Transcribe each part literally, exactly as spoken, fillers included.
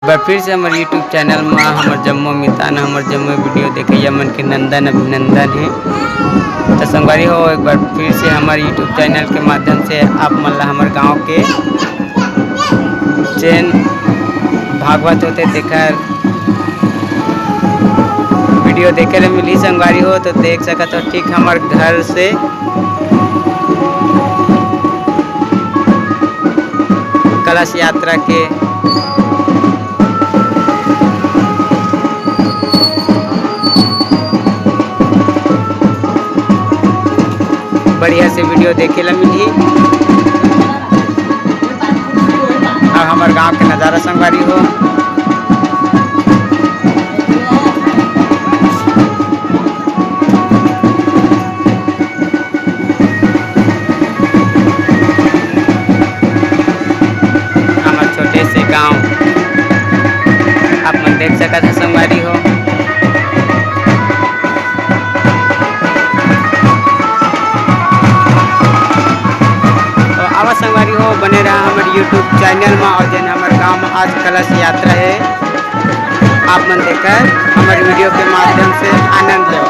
एक बार फिर से हमर YouTube चैनल म हमर जम्मो मितान, हमर जम्मो वीडियो देखइया मन के नंदन अभिनंदन हे। तो संगवारी हो, एक बार फिर से हमर YouTube चैनल के माध्यम से आप मन ला हमर गांव के जेन भागवत होथे, तेकर वीडियो देखे ले मिलही संगवारी हो। तो देख सकत हो, ठीक हमर घर से कलश यात्रा के बढ़िया से वीडियो देखे ला मिलही। अउ हमर गांव के नजारा संगवारी हो। हमर छोटे से गांव आप मन देख सकत ह संगवारी हो। तो आवा संगवारी हो, बने रहा हमर YouTube चैनल म। अउ जेन हमर गांव म आज कलश यात्रा हे, आप मन देखकर हमर वीडियो के माध्यम से आनंद लो।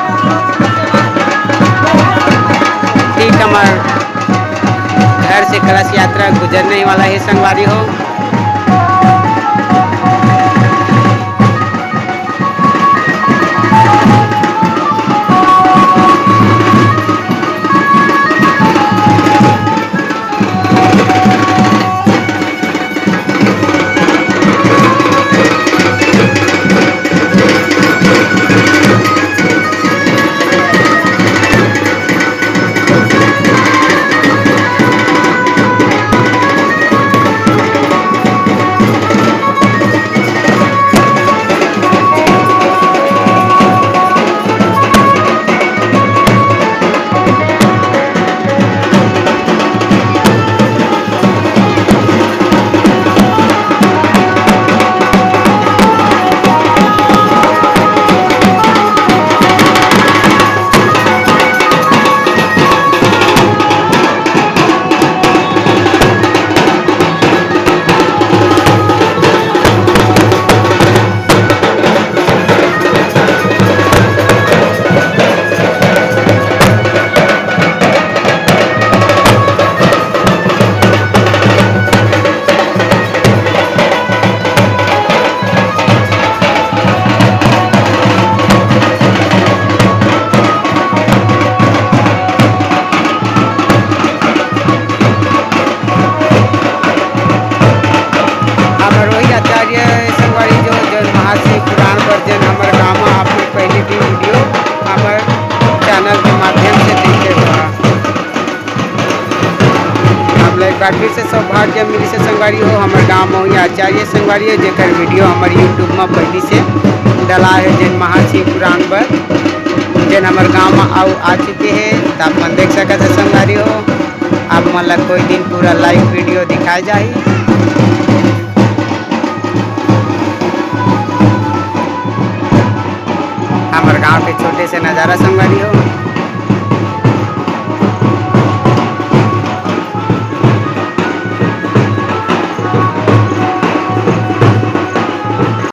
ठीक हमर घर से कलश यात्रा गुजरने वाला हे संगवारी हो। हमर वही आचार्य संगवारी जो, जो महाशिव पुराण पर जेन हमर गाँव म आप लोग पहले भी वीडियो हमर चैनल के माध्यम से देखे रहा। आप लोग एक बार फिर से सौभाग्य मिली से संगवारी हो, हमर गाँव म वही आचार्य संगवारी हो, जेकर वीडियो हमर YouTube म पहली से डला है, जेन महाशिव पुराण पर, जेन हमर गाँव म आऊ आ चुके हैं, त आप मन देख सकत है संगवारी हो। आप मन ला कोई दिन पूरा लाइव वीडियो दिखाए जाही। हमर गांव के छोटे से नजारा संगवारी हो।